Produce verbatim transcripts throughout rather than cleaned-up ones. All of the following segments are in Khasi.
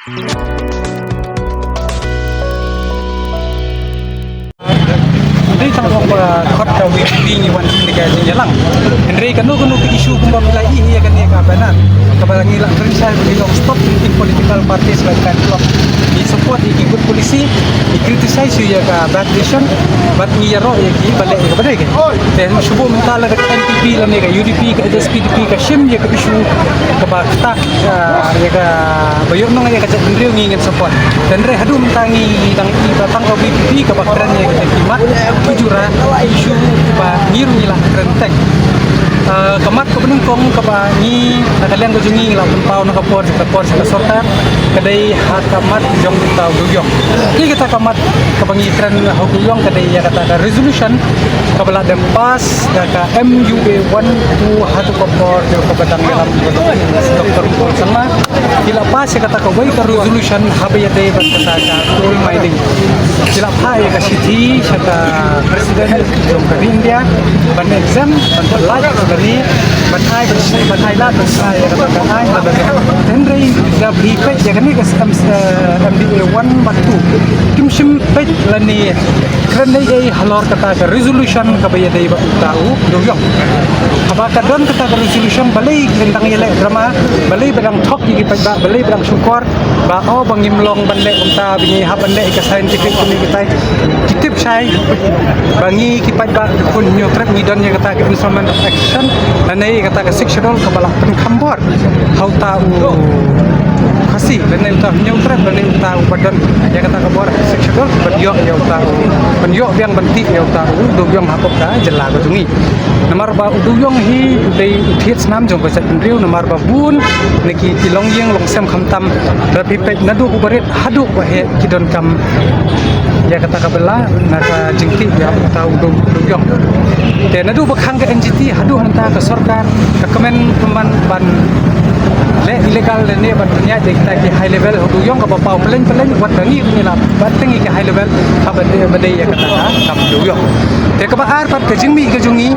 Dei tang ong ba khot ka VPP ngi wan sha ka jingïalang. Hynrei kano kano ka issue kumba phi la ïohi ïa kane ka banner kaba ngi la kren shai ba ngi long stop thinking political parties like that. Ngi support ïa ki good policy, ngi criticize ïa ka bad decision, bad ngi ïaroh ïa ki ba leh ïa kaba dei. Te shu buh mynta lada ka NPP lane ka UDP ka HSPDP ka shim ïa ka issue kaba ktah, ah, ïa kaba ïohnong ïa ka jaitbynriew ngi ngin support. Hynrei haduh mynta ngi dang ïohi ba tang ka VPP kaba kren ïa ka jingkhmat ki jura issue ba ngi ruh ngi la kren teng. Ah, ka mat kaba nyngkong kaba ngi na ka liang ka jong ngi ngi la pynpaw na ka por sha ka por sha ka sorkar ka dei ha ka mat jong uta u dewïong. Ïa kata ka mat kaba ngi kren ha u dewïong ka dei ïa kata ka resolution kaba la dep pass da ka MUA one two ha tu ka por jong ka ba dang ïalam Doctor Mukul Sangma. Ki la pass ïa kata kawei ka resolution haba ïadei bad kata ka coal mining. Ki la phah ïa ka shithi sha ka president jong ka ri India ban exempt, ban pyllait, ban ïa, ban ai, ban ai lad, ban ai ïa kata ka ain, ban ai. Hynrei da phi peit ïa kane ka M, eh, MDA one bad two, kim shym peit lane kren ei ei halor kata ka resolution kaba ïadei bad uta u dewïong. Haba ka don kata ka resolution, balei ki dang ïaleh drama, balei ba dang thok ïa ki paidbah, balei ba dang shukor ba, oh, ba ngim long ban leh kumta, ba ngi hap ban leh ïa ka scientific kine kitai. Ki tip shai ba ngi ki paidbah ki khun Hynñiewtrep ngi don ïa kata ka instrument of action lane ïa kata ka Sixth Schedule kaba la pynkham bor ha uta u Khasi lane uta u Hynñiewtrep lane uta uba don ïa kata ka bor Sixth Schedule ban ïoh ïa uta u, ban ïoh biang ban tih ïa uta u dewïong hapoh ka jylla ka jong ngi. Namar ba u dewïong hi u dei u thied snam jong ka jaitbynriew, namar ba bun na ki, ki longïing longsem khamtam lada phi peit naduh u barit haduh ba heh ki donkam ïa kata ka bylla na ka jingtih ïa uta u dew, dewïong. Te naduh ba khang ka NGT haduh mynta ka sorkar ka kmen kmen ban leh illegal lane ban pynïaid ïa kita ki high level ha u dewïong kaba paw pylleng pylleng, wat ba ngi ngi la ban teng ïa ki high level haba dei, ba dei ïa kata ka kam dewïong. Te kaba ar pat ka jingmih ka jong ngi,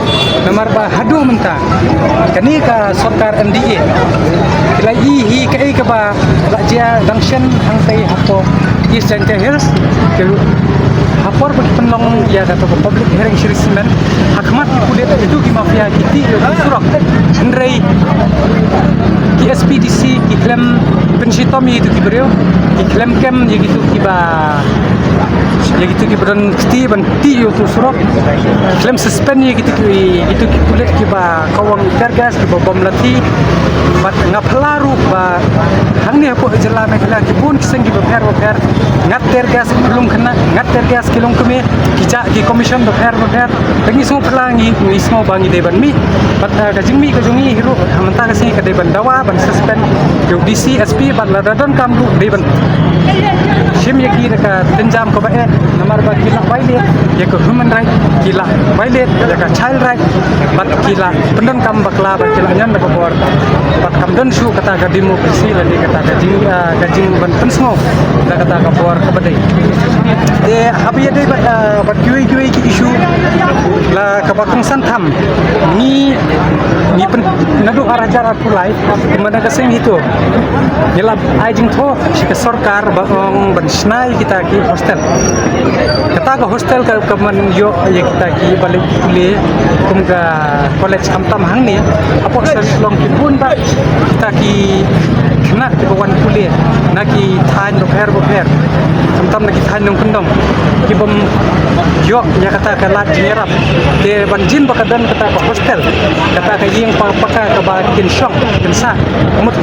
namar ba haduh mynta kane ka sorkar MDA ki la ïohi kaei kaba la jia dang shen hangtei hapoh East Jaintia Hills. Ki, ha por ba ki pynlong ïa kata ka public hearing shisien mynta, ha khmat ki pulit kito ki mafia ki tih ïa u surok. Hynrei ki SPDC ki khlem pynshitom ïa kito ki briew, ki khlem kem ïa kito kiba, ïa kito kiba don kti ban tih ïa u surok. Khlem suspend ïa kito ki, kito ki pulit kiba kawang tear gas, kiba bom lathi. Bad nga phylla ruh ba hangne hapoh jylla Meghalaya ki bun ki seng kiba pher ba pher ngat tear gas ki long khynnah, ngat tear gas ki long kmie, ki jah ki commission ba pher ba pher. Te ngi sngew phylla, ngi, ngi sngew ba ngi dei ban mih. Bad, eh, ka jingmih ka jong ngi hi ruh ha mynta ka sngi ka dei ban dawa ban suspend ïa u DC, SP, bad lada donkam ruh dei ban shim ïa ki da ka tynjam kaba eh, namar ba ki la violate ïa ka human right, ki la violate ïa ka child right, bad ki la pyndonkam bakla, bad ki la ñion da ka bor, bad kam don shuh kata ka democracy lane kata ka jing, ah, ka jingban pynsngew da kata ka bor kaba dei. Te haba ïadei bad, ah, bad kiwei kiwei ki issue la kaba kongsan tam, ngi, ngi pyn, naduh ar hajar arphew lai kumba na ka seng hi to ngi la ai jingthoh sha ka sorkar ba ong ban shna ïa kita ki hostel. Kata ka hostel ka, ka ban ïoh ïa kita kiba leit pule kum ka college, khamtam hangne hapoh Shillong ki bun bha kita ki khynnah kiba wan pule na ki thaiñ bapher bapher, khamtam na ki thaiñ nongkyndong, ki bym ïoh ïa kata ka lad jingïarap. Te ban jin ba ka don kata ka hostel, kata ka ïing pa, paka kaba kin shong kin sah, mut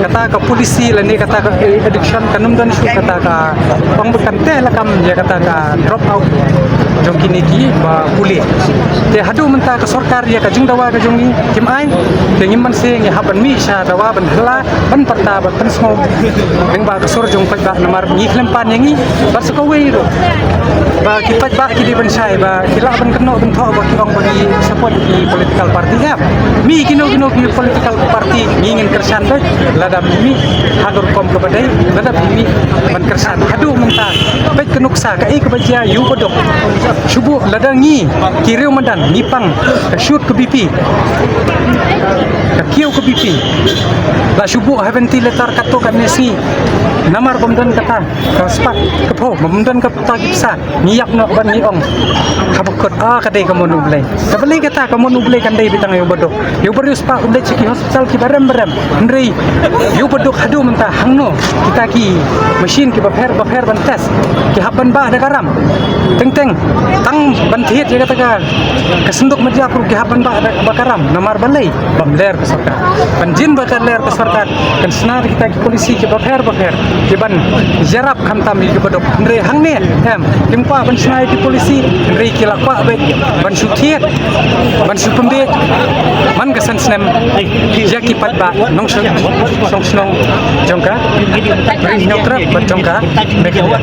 kata ka policy lane kata ka eviction kan ym don shuh kata ka, ong ba kan teh lakam ïa kata ka drop out jong kine kiba pule. Te haduh mynta ka sorkar ïa ka jingdawa ka jong ngi kim ai. Te ngim banse, ngi hap ban mih sha dawa ban hylla, ban pyrta, ban pynsngew. Lyngba ka sur jong paidbah, namar ngi khlem Ïa ngi bad sa kawei ruh ba ki paidbah ki dei ban shai ba ki lah ban kynnoh ban thoh ba ki ong ba ki support ki political party. Em, mi kino kino ki political party ngi ngin kyrshan beit lada mih ha ka rukom kaba dei, lada mih ban kyrshan. Haduh mynta beit ka nuksa kaei kaba jia ïa u baduk. Shu buh lada ngi ki riew madan ngi pang ka shoot ka B P, ka kiew ka B P, la shu buh ha ventilator katto katne sngi. Namar bym don kata ka spah ka phew, bym don kata ki pisa, ngi ïap noh ban ngi ong haba kut, ah, ka dei ka mon U Blei. Kaba lei kata ka mon U Blei kan dei beit tang ïa u baduk. Ïa u briew spah u leit sha ki hospital kiba rem ba rem. Hynrei ïa u baduk haduh mynta hangno kita ki machine kiba pher ba pher ban test ki hap ban bah da ka ram. Teng teng tang ban thied ïa kata ka, ka synduk media ruh ki hap ban bah da ba ka ram. Namar balei? Bym ler ka sorkar. Ban jin ba ka ler ka sorkar kan shna da kita ki polisi kiba pher ba pher kiban ïarap khamtam ïa ki baduk. Hynrei hangne em, kim kwah ban shna ïa ki polisi, hynrei ki la kwah beit ban shu thied, ban shu pynbiej man ka san snem ïa ki paidbah nongshong shnong jong ka Ri Hynñiewtrep bad jong ka Meghalaya.